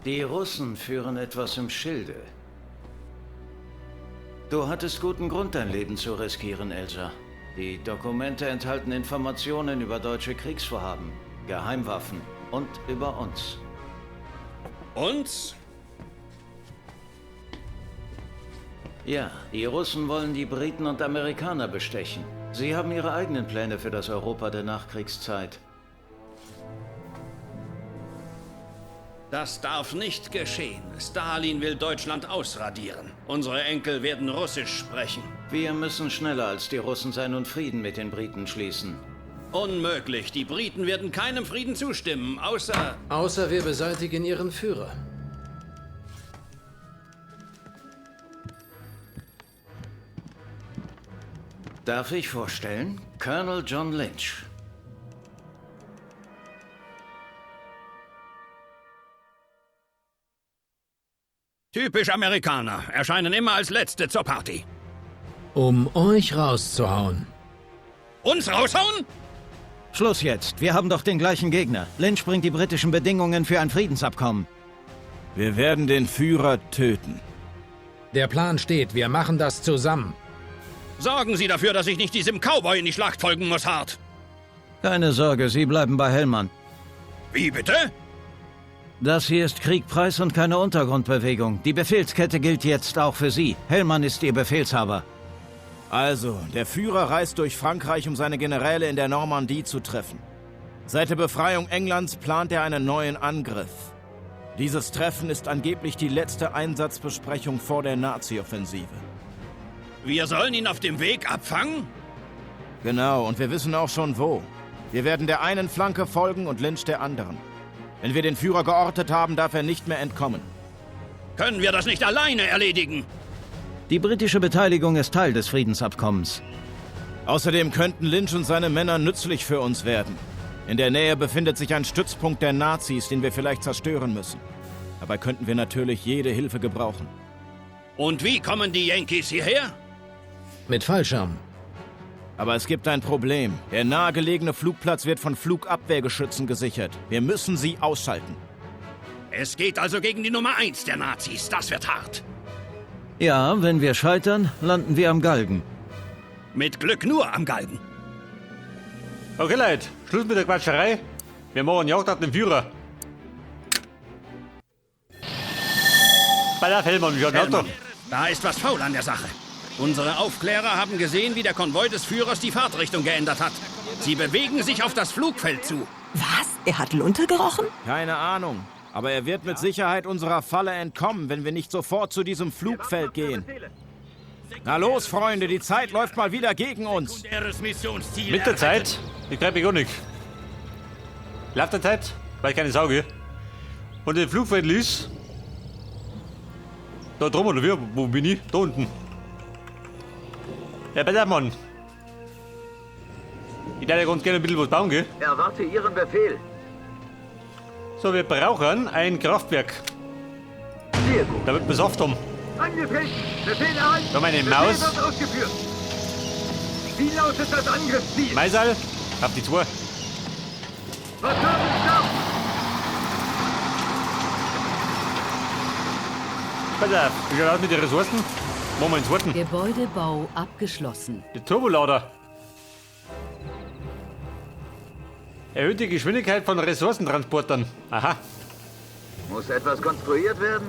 Die Russen führen etwas im Schilde. Du hattest guten Grund, dein Leben zu riskieren, Elsa. Die Dokumente enthalten Informationen über deutsche Kriegsvorhaben, Geheimwaffen und über uns. Uns? Ja, die Russen wollen die Briten und Amerikaner bestechen. Sie haben ihre eigenen Pläne für das Europa der Nachkriegszeit. Das darf nicht geschehen. Stalin will Deutschland ausradieren. Unsere Enkel werden Russisch sprechen. Wir müssen schneller als die Russen sein und Frieden mit den Briten schließen. Unmöglich. Die Briten werden keinem Frieden zustimmen, außer... Außer wir beseitigen ihren Führer. Darf ich vorstellen? Colonel John Lynch. Typisch Amerikaner. Erscheinen immer als Letzte zur Party. Um euch rauszuhauen. Uns raushauen? Schluss jetzt. Wir haben doch den gleichen Gegner. Lynch bringt die britischen Bedingungen für ein Friedensabkommen. Wir werden den Führer töten. Der Plan steht. Wir machen das zusammen. Sorgen Sie dafür, dass ich nicht diesem Cowboy in die Schlacht folgen muss, Hart. Keine Sorge, Sie bleiben bei Hellmann. Wie bitte? Das hier ist Kriegpreis und keine Untergrundbewegung. Die Befehlskette gilt jetzt auch für Sie. Hellmann ist Ihr Befehlshaber. Also, der Führer reist durch Frankreich, um seine Generäle in der Normandie zu treffen. Seit der Befreiung Englands plant er einen neuen Angriff. Dieses Treffen ist angeblich die letzte Einsatzbesprechung vor der Nazi-Offensive. Wir sollen ihn auf dem Weg abfangen? Genau, und wir wissen auch schon wo. Wir werden der einen Flanke folgen und Lynch der anderen. Wenn wir den Führer geortet haben, darf er nicht mehr entkommen. Können wir das nicht alleine erledigen? Die britische Beteiligung ist Teil des Friedensabkommens. Außerdem könnten Lynch und seine Männer nützlich für uns werden. In der Nähe befindet sich ein Stützpunkt der Nazis, den wir vielleicht zerstören müssen. Dabei könnten wir natürlich jede Hilfe gebrauchen. Und wie kommen die Yankees hierher? Mit Fallschirm. Aber es gibt ein Problem. Der nahegelegene Flugplatz wird von Flugabwehrgeschützen gesichert. Wir müssen sie ausschalten. Es geht also gegen die Nummer 1 der Nazis. Das wird hart. Ja, wenn wir scheitern, landen wir am Galgen. Mit Glück nur am Galgen. Okay, Leute, Schluss mit der Quatscherei. Wir machen Jagd auf den Führer. Bei der Hellmann, wie schaut denn Hellmann, da ist was faul an der Sache. Unsere Aufklärer haben gesehen, wie der Konvoi des Führers die Fahrtrichtung geändert hat. Sie bewegen sich auf das Flugfeld zu. Was? Er hat Lunte gerochen? Keine Ahnung. Aber er wird mit Sicherheit unserer Falle entkommen, wenn wir nicht sofort zu diesem Flugfeld gehen. Na los, Freunde, die Zeit läuft mal wieder gegen uns. Mit der Zeit? Ich treibe gar nichts. Läuft der Zeit? Weil ich keine Sau, gell? Und den Flugfeld ist... Da drum oder wie? Wo bin ich? Da unten. Ja, besser, Mann. Ich darf ja ganz gerne ein bisschen was bauen, gell? Erwarte Ihren Befehl. So, wir brauchen ein Kraftwerk. Sehr gut. Damit wir Saft haben. Angriff! Befehl erhalten! Da meine Befehl Maus. wird ausgeführt. Wie lautet das Angriffsziel? Meisal, auf die 2. Rochaden starten! Pass auf, wie schaut aus mit den Ressourcen? Machen wir einen zweiten. Gebäudebau abgeschlossen. Der Turbolader. Erhöht die Geschwindigkeit von Ressourcentransportern. Aha. Muss etwas konstruiert werden?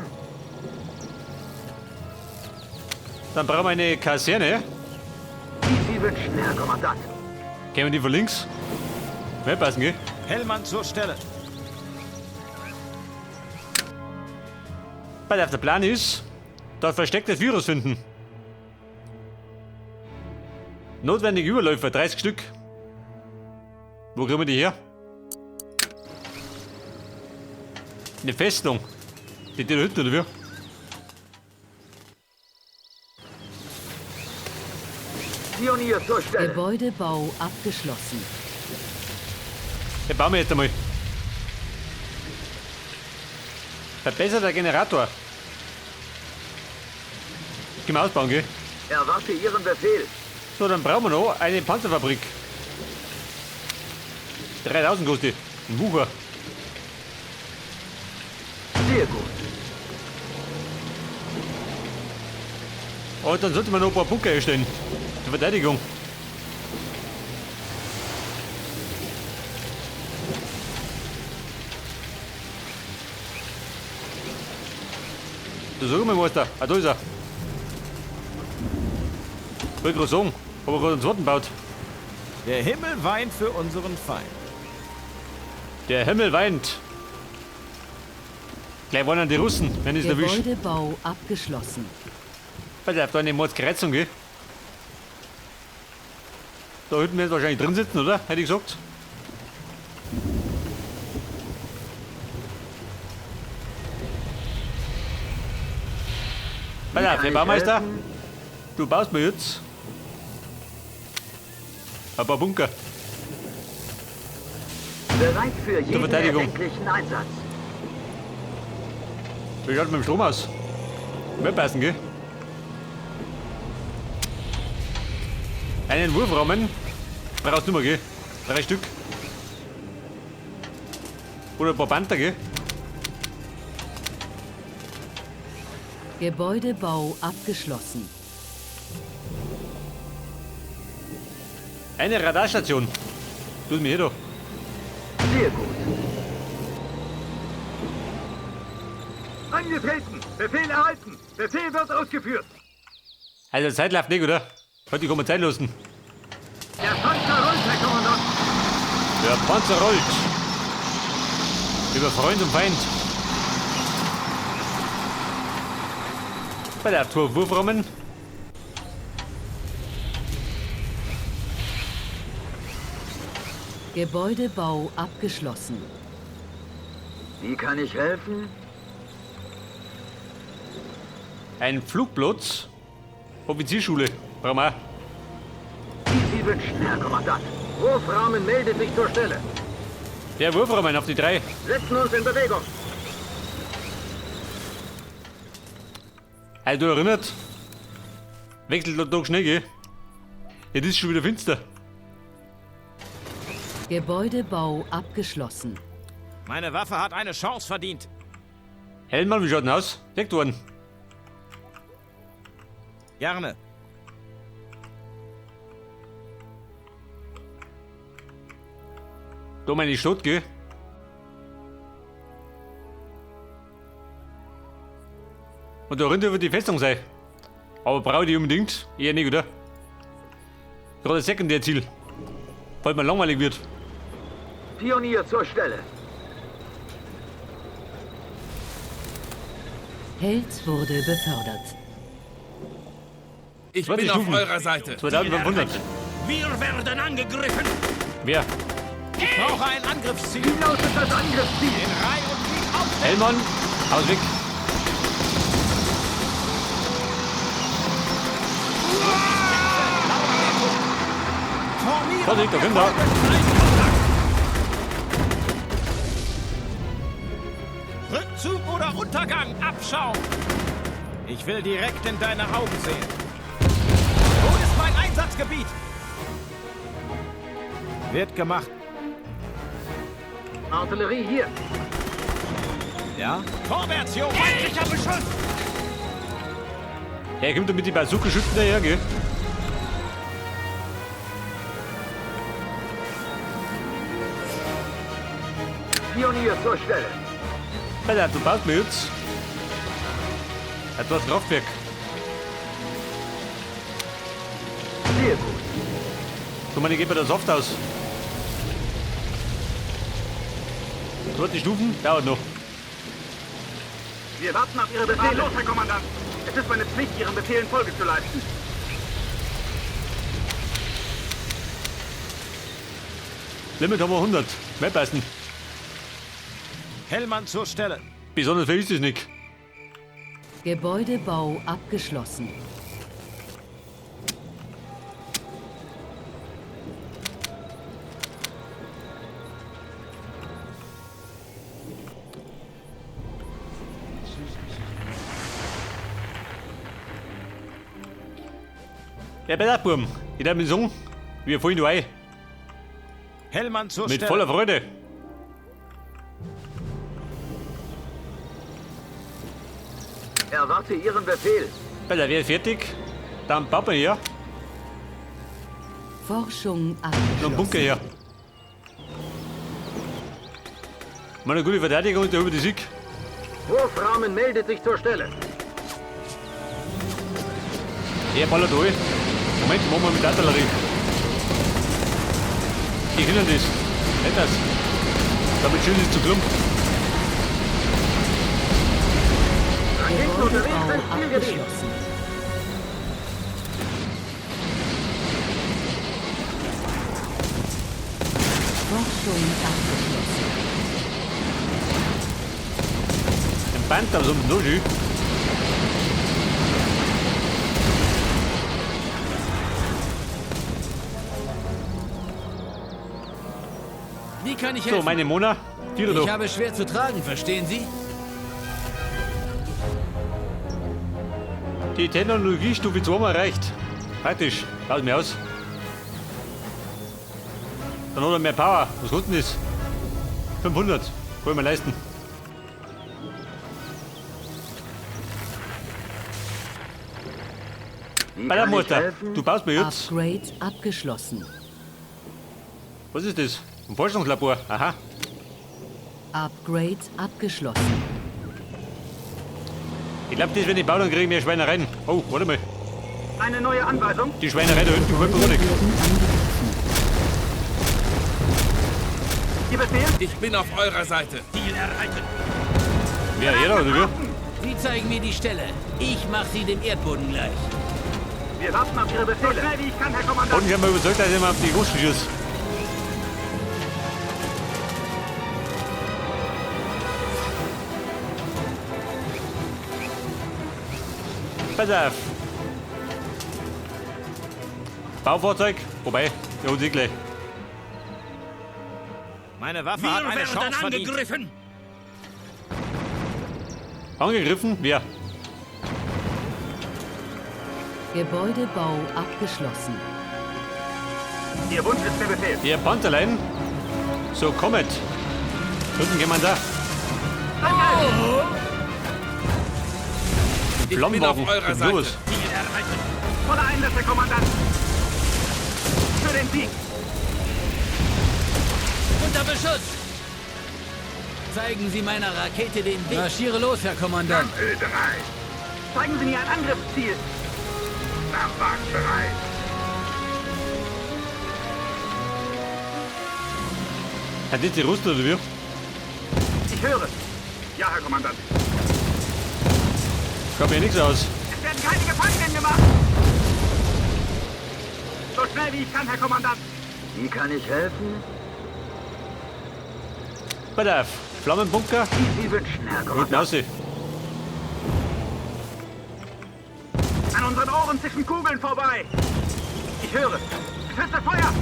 Dann brauchen wir eine Kaserne. Wie Sie wünschen, Herr Kommandant. Kämen die von links? Wird passen, gell? Hellmann zur Stelle. Pass auf, der Plan ist, da verstecktes Virus finden. Notwendige Überläufer, 30 Stück. Wo kriegen wir die her? Eine Festung. Die da hinten, oder wie? Pionier zur Stelle. Gebäudebau abgeschlossen. Den bauen wir jetzt einmal. Verbesserter Generator. Können wir ausbauen, gell? Erwarte Ihren Befehl. So, dann brauchen wir noch eine Panzerfabrik. 3000 kostet die. Ein Wucher. Sehr Sehr gut. Und dann sollte man noch ein paar Bunker herstellen. Zur Verteidigung. Du sag mal, Meister. Ah, da ist er. Wollte gerade sagen, hab er gerade einen zweiten gebaut. Der Himmel weint für unseren Feind. Der Himmel weint. Gleich wollen die Russen, wenn ich es erwische. Gebäudebau abgeschlossen. Pass auf, da eine Mordskreuzung, gell? Da hinten werden sie wahrscheinlich drin sitzen, oder? Hätte ich gesagt. Pass auf, Herr Baumeister. Du baust mir jetzt ein paar Bunker. Bereit für jeden Verteidigung. erdenklichen Einsatz. Wie schaut mit dem Strom aus? Wird passen, gell? Einen Wurfrahmen brauchst du nicht mehr, gell? 3 Stück. Oder ein paar Panther, gell? Gebäudebau abgeschlossen. Eine Radarstation. Tut mir hier doch. Sehr gut. Angetreten! Befehl erhalten! Befehl wird ausgeführt! Also Zeit läuft nicht, oder? Heute kann man Zeit lassen. Der Panzer rollt, Herr Kommandant! Der Panzer rollt! Über Freund und Feind. Bei der Tour Wurfrahmen. Gebäudebau abgeschlossen. Wie kann ich helfen? Ein Flugplatz. Offizierschule. Brauchen wir auch. Wie Sie wünschen, Herr Kommandant. Wurfrahmen meldet sich zur Stelle. Der Wurfrahmen auf die 3. Setzen uns in Bewegung. Also, du erinnert? Wechselt der Tag schnell, gell? Jetzt ist schon wieder finster. Gebäudebau abgeschlossen. Meine Waffe hat eine Chance verdient. Hellmann, wie schaut denn aus? Deckt worden. Gerne. Da meine Stadt, gell? Und da rund wird die Festung sein. Aber brauche ich die unbedingt? Eher nicht, oder? Gerade das Sekundärziel. Falls mir langweilig wird. Pionier zur Stelle. Held wurde befördert. Ich 20 bin auf Stufen. eurer Seite. 2500. Wir werden angegriffen. Wer? Ich brauche ein Angriffsziel. Wie lautet das Angriffsziel? In Reihe und Glied auf. Hellmann, Haus weg. Formieren. Vorsicht, da kommt er. Rückzug oder Untergang. Abschaum. Ich will direkt in deine Augen sehen. Wo ist mein Einsatzgebiet? Wird gemacht. Artillerie hier. Ja? Vorwärts, Jungs! Feindlicher Beschuss! Er kommt mit die Bazooka-Schützen daher, gell? Pionier zur Stelle. Alter, du baust mir jetzt. Das Kraftwerk. Sehr gut. Guck mal, ich gebe mir das Soft aus. 20 Stufen? Dauert noch. Wir warten auf Ihre Befehle. Los, Herr Kommandant. Es ist meine Pflicht, Ihren Befehlen Folge zu leisten. Limit haben wir 100. Mehr passen. Hellmann zur Stelle. Besonders viel ist es nicht. Gebäudebau abgeschlossen. Ja, bei der Burm. Ich darf mir sagen, wir fallen da ein. Hellmann zur Mit Stelle. voller Freude. Erwarte Ihren Befehl. Bei der wäre fertig. Dann bauen wir hier. Forschung Noch einen Bunker abgeschlossen. her. Meine gute Verteidigung da über die Sieg. Wurfrahmen meldet sich zur Stelle. Der ballert durch. Moment, machen wir mit Artillerie. Die können das. Nicht das. Damit schön ist zu klump. Raketen unterwegs Gebäudebau ins Zielgebiet. abgeschlossen. Forschung abgeschlossen. Ein Band, aber so ein schön. Wie kann ich So, helfen? meine Mona. Vier Ich da. habe schwer zu tragen, verstehen Sie? Die Technologiestufe 2 mal erreicht. Praktisch. Schaut mir aus. Dann hat er mehr Power. Was kostet denn das? 500. Kann ich mir leisten. Wie Bei der kann ich Mutter. helfen? Du baust mir jetzt. Upgrade abgeschlossen. Was ist das? Ein Forschungslabor. Aha. Upgrade abgeschlossen. Ich glaube, das, wenn ich baue, dann kriege ich mehr Schweinereien. Oh, warte mal. Eine neue Anweisung? Die Schweinerei da hinten gefällt mir gar nicht. Werden angegriffen. Ihr Befehl? Ich bin auf eurer Seite. Ziel erhalten. Wer, jeder oder wir? Sie zeigen mir die Stelle. Ich mache sie dem Erdboden gleich. Wir warten auf Ihre Befehle. So schnell wie ich kann, Herr Kommandant. Und ich habe mir überzeugt, dass ich mal auf die Russen schieße. Pass auf. Baufahrzeug, wobei, der holt sich gleich. Meine Waffe Wir hat eine werden Chance verdient. angegriffen. Angegriffen? Wer? Gebäudebau abgeschlossen. Ihr Wunsch ist der Befehl. Der Panzerlein. So, kommet. Hinten jemand da. Ich bin auf Flammenwagen. eurer Seite. Los. Ziel erhalten. Voller Einsatz, Herr Kommandant. Für den Sieg. Unter Beschuss! Zeigen Sie meiner Rakete den Weg. Marschiere los, Herr Kommandant. bereit. Zeigen Sie mir ein Angriffsziel. Kampfwagen bereit. Hat das die Russen oder wir? Ich höre. Ja, Herr Kommandant. Schaut mir nichts aus. Es werden keine Gefangenen gemacht. So schnell wie ich kann, Herr Kommandant. Wie kann ich helfen? Pass auf. Flammenbunker. Wie Sie wünschen, Herr Unten Kommandant. raus. An unseren Ohren zischen Kugeln vorbei. Ich höre. Geschütze Feuer!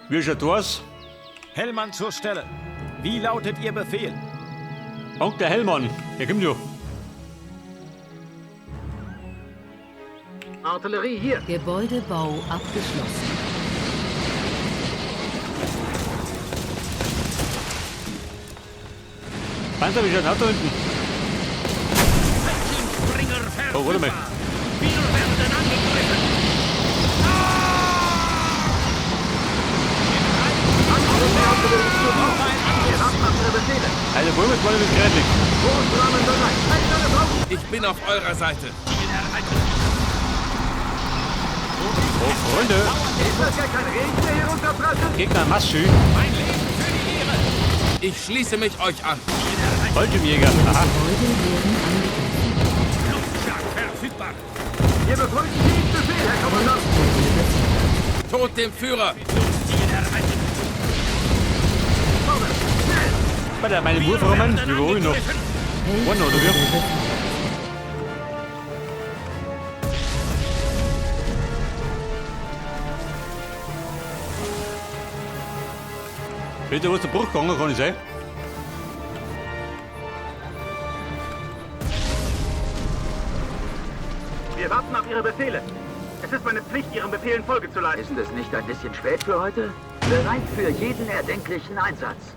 Wie schaut aus? Hellmann zur Stelle. Wie lautet Ihr Befehl? Onkel Hellmann. Der kommt ja. Artillerie hier. Gebäudebau abgeschlossen. Panzer, wie schaut denn da hinten? Fallschirmspringer verfügbar. Oh, warte mal. Wir werden angegriffen. Wir warten auf Ihre Befehle. Also, wollen wir jetzt mal mit Kreidlich. Wurfrahmen bereit. Einstellung auf. Ich bin auf eurer Seite. Ziel erhalten. Oh, Freunde. Ist das gar kein Regen, der hier runterprasselt? Gegner Maschü. Mein Leben für die Ehre. Ich schließe mich euch an. Ziel erhalten. Fallschirmjäger. Aha. Gebäude werden angegriffen. Luftschlag verfügbar. Wir befolgen jeden Befehl, Herr Kommandant. Wurde befördert. Tod dem Führer. Ziel erhalten. Vorwärts. Schnell. Bei der meine Wir Wurfrahmen, werden wie war ich noch? angegriffen. Held One oder wurde wir? befördert. Bitte, was der Bruch gegangen, kann ich sein? Wir warten auf Ihre Befehle. Es ist meine Pflicht, Ihren Befehlen Folge zu leisten. Ist es nicht ein bisschen spät für heute? Bereit für jeden erdenklichen Einsatz.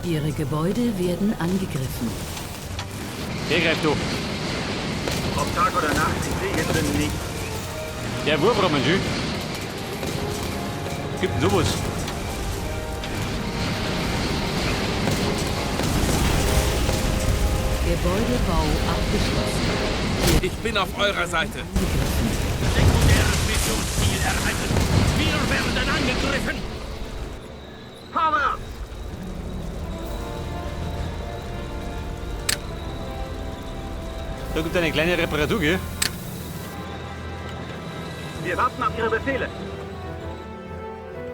Ihre Gebäude werden angegriffen. Der greift da. Ob Tag oder Nacht, ich sehe hier drin nicht. Der Wurfrahmen, schön. Gibt denn sowas? Gebäudebau abgeschlossen. Ich bin auf eurer Seite. Sekundäres Missionsziel erhalten. Wir werden angegriffen. Vorwärts! Da gibt es eine kleine Reparatur, gell? Wir warten auf Ihre Befehle.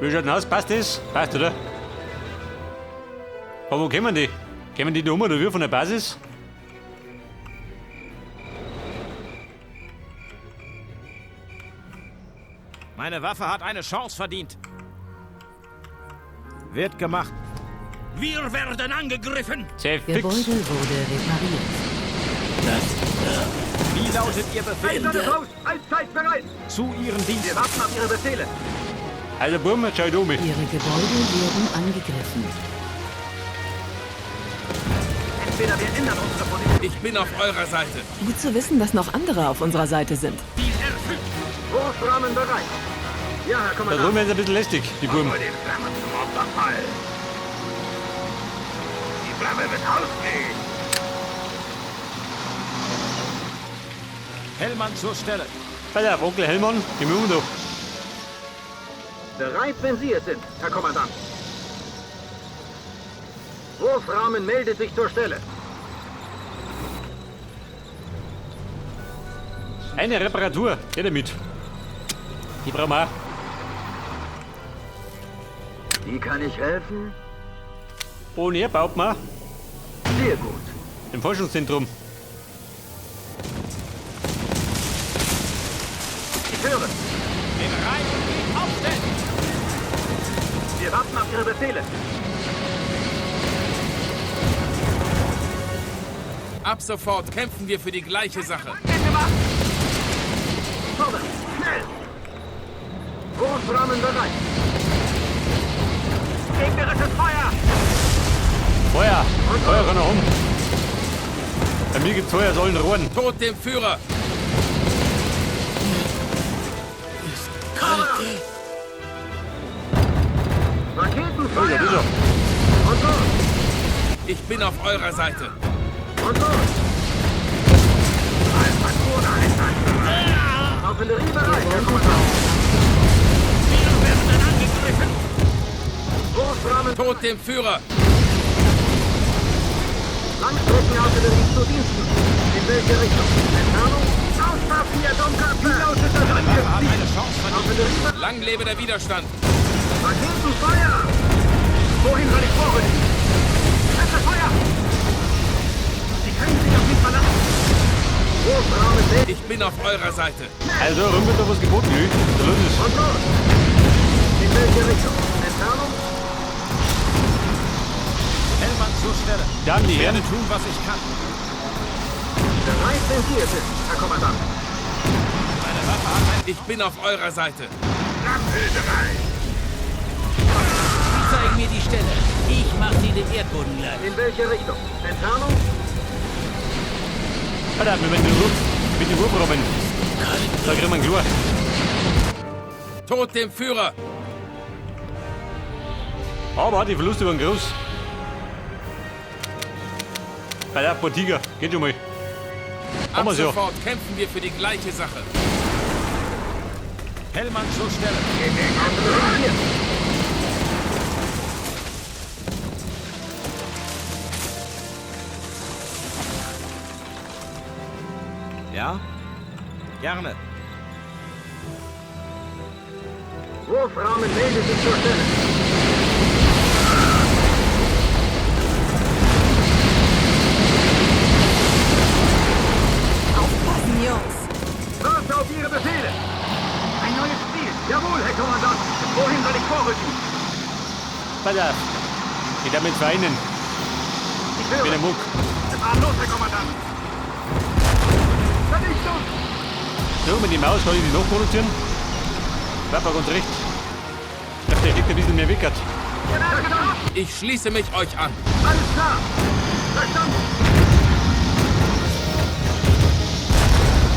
Wie schaut denn aus? Passt das? Passt, oder? Aber wo kommen die? Kommen die da um oder wir von der Basis? Meine Waffe hat eine Chance verdient. Wird gemacht. Wir werden angegriffen. Sehr fix. Gebäude wurde repariert. Wie lautet Ihr Befehl? Eiserne Faust, allzeit bereit! Zu Ihren Diensten. Wir warten auf Ihre Befehle. Also, Burm, schau ich um. Ihre Gebäude werden angegriffen. Entweder wir ändern unsere Position. Ich bin auf eurer Seite. Gut zu wissen, dass noch andere auf unserer Seite sind. Ziel erfüllt. Wurfrahmen bereit. Ja, Herr Da Kommandant. drüben werden sie ein bisschen lästig, die Burm. Den Flammen zum Opferfall. Die Flamme wird ausgehen. Hellmann zur Stelle. Pass auf, Onkel Hellmann, geh mir um da. Bereit, wenn Sie es sind, Herr Kommandant. Wurfrahmen meldet sich zur Stelle. Eine Reparatur, geh damit. Die brauchen wir auch. Wie kann ich helfen? Und er baut man Sehr gut. im Forschungszentrum. Ich höre. In Reihe und Glied aufstellen. Wir warten auf Ihre Befehle. Ab sofort kämpfen wir für die gleiche Sache. Vorwärts, schnell! Wurfrahmen bereit. Gegnerisches Feuer! Feuer! Feuer kann er um. Bei mir gibt's Feuer aus allen Rohren. Tod dem Führer! Raketenfeuer! Oh ja, dieser. Und los! Ich bin auf eurer Seite. Und los! Artillerie bereit, Herr Kommandant. Wir werden angegriffen. Wurfrahmen Tod dem Führer! Langstreckenartillerie zu Diensten. In welche Richtung? Entfernung? Aufpassen, ihr Dummköpfe! Wie lautet das Hat eine Chance verdient. Artillerie bereit. Lang lebe der Widerstand! Raketenfeuer! Wohin soll ich vorrücken? Setze Feuer! Sie können sich auf mich verlassen. Wurfrahmen meldet Ich bin auf eurer Seite. Also, rum wird da was geboten, gell? Da los ist. und los! In welche Richtung? Entfernung? Hellmann zur Stelle. Dann die Ich werde Herren. tun, was ich kann. Bereit, wenn Sie es sind, Herr Kommandant. Meine Waffe hat eine Ich bin auf eurer Seite. Sie zeigen mir die Stelle. Ich mache sie dem Erdboden gleich. In welche Richtung? Entfernung? Pass auf, wir müssen den Ruf, mit den Wurfrahmen. Da kriegen wir einen Chlor. Tod dem Führer! Aber die Verluste waren groß. Pass auf, ein paar Tiger. Geht schon mal. Ab Haben wir's ja. sofort kämpfen wir für die gleiche Sache. Hellmann zur Stelle. Artillerie! Ja? Gerne. Wurfrahmen meldet sich zur Stelle. Aufpassen, Jungs! Warte auf Ihre Befehle! Ein neues Ziel! Jawohl, Herr Kommandant! Wohin soll ich vorrücken? Pass auf. Ich darf mit vereinen. Ich Mit höre. dem Muck. Fahren los, Herr Kommandant! Vernichtung! So, mit die Maus kann ich die noch produzieren. War ganz recht. Ich glaube, der steckt ein bisschen mehr Wickert. Ich schließe mich euch an. Alles klar. Verstanden.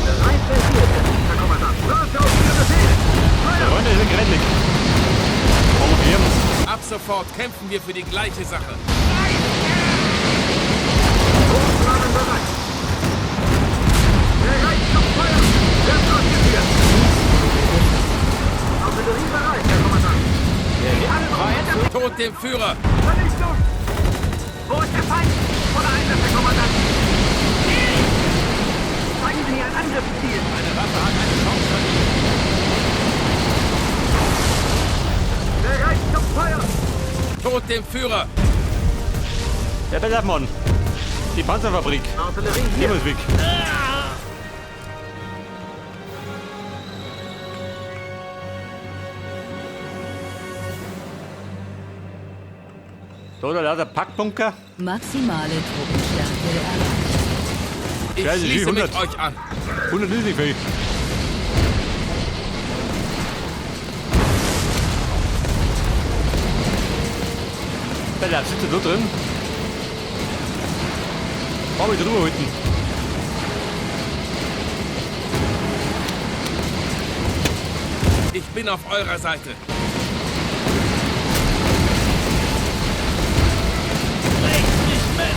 Bereit versiert, Herr Kommandant. Warte auf Ihre Befehle. Der Freunde sind gerettlich. Aber Ab sofort kämpfen wir für die gleiche Sache. Großrahmen bereit. Bereit zum Feuer. Wird ausgeführt. Artillerie bereit, Herr Kommandant. Alle Tod dem Führer! Vernichtung! Wo ist der Feind? Voller Einsatz, Herr Kommandant! Zeigen Sie mir ein Angriffsziel! Meine Waffe hat eine Chance verdient. Bereit zum Feuer! Tod dem Führer! Ja, pass auf, Mann. Die Panzerfabrik. Artillerie hier! Nehmen wir's weg. Da, da lauter Packbunker. Maximale Truppenstärke erreicht. Ich Scheiße, schließe mich 100. euch an. 100 ist nicht viel. Pass auf, sitzt er da drin? Hab ich drüber halten. Ich bin auf eurer Seite.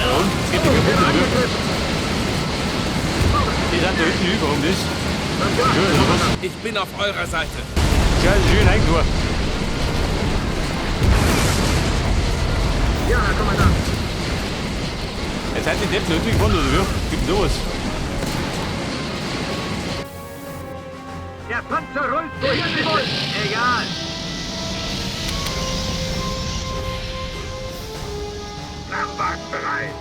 Da unten geht die kaputt, oder wie? Die sind da hinten über, um das. Schön, oder was? Ich bin auf eurer Seite. Scheiße, schön eingefahren. Ja, Herr Kommandant! Jetzt hat die Deppen nötig gewonnen, oder wie? Gibt sowas. Der Panzer rollt, wohin Sie wollen! Egal! Nachwagen bereit!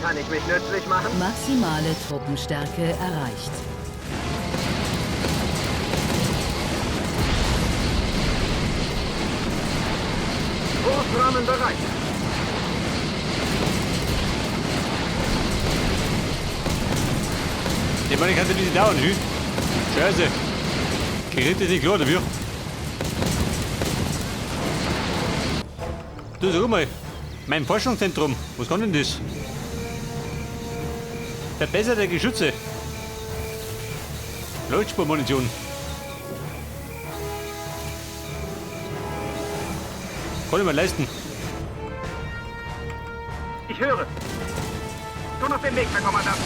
Kann ich mich nützlich machen? Maximale Truppenstärke erreicht. Großrahmen bereit! Ich meine, ich kann ein bisschen dauern, hü? Scheiße. Gerät ist nicht klar, oder wie? Du, sag mal. Mein Forschungszentrum, was kann denn das? Verbesserte Geschütze. Leuchtspurmunition. Kann ich mir leisten. Ich höre! Schon auf dem Weg, Herr Kommandant!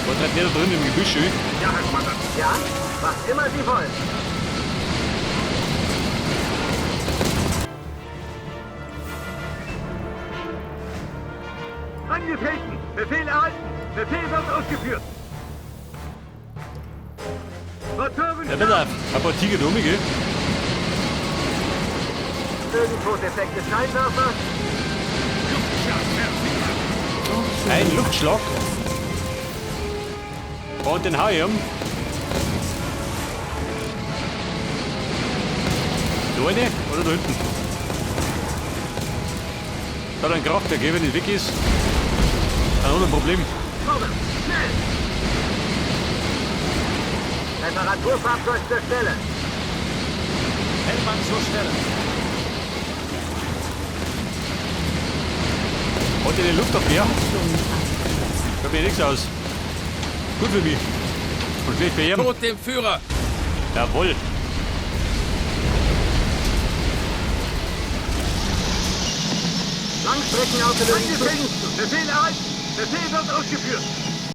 Was treibt der da drin im Gebüsch, hü? Ja, Herr Kommandant! Ja? Was immer Sie wollen! Angetreten! Befehl erhalten! Befehl wird ausgeführt! Motoren Ja, pass auf. Ein paar Tiger da rum, gell? Irgendwo defekte Scheinwerfer? Ein Luftschlag. Und den hau ich um. Da eine oder da hinten? Da hat ein Kraftwerk, wenn es weg ist. Dann hat er ein Problem. Vorwärts! Schnell! Reparaturfahrzeug zur Stelle! Hellmann zur Stelle. Hat er die Luftabwehr? Schaut mir nichts aus. Gut für mich. Und schlecht für ihn. Tod dem Führer! Jawohl. Langstreckenartillerie. Befehl erhalten! Befehl wird ausgeführt!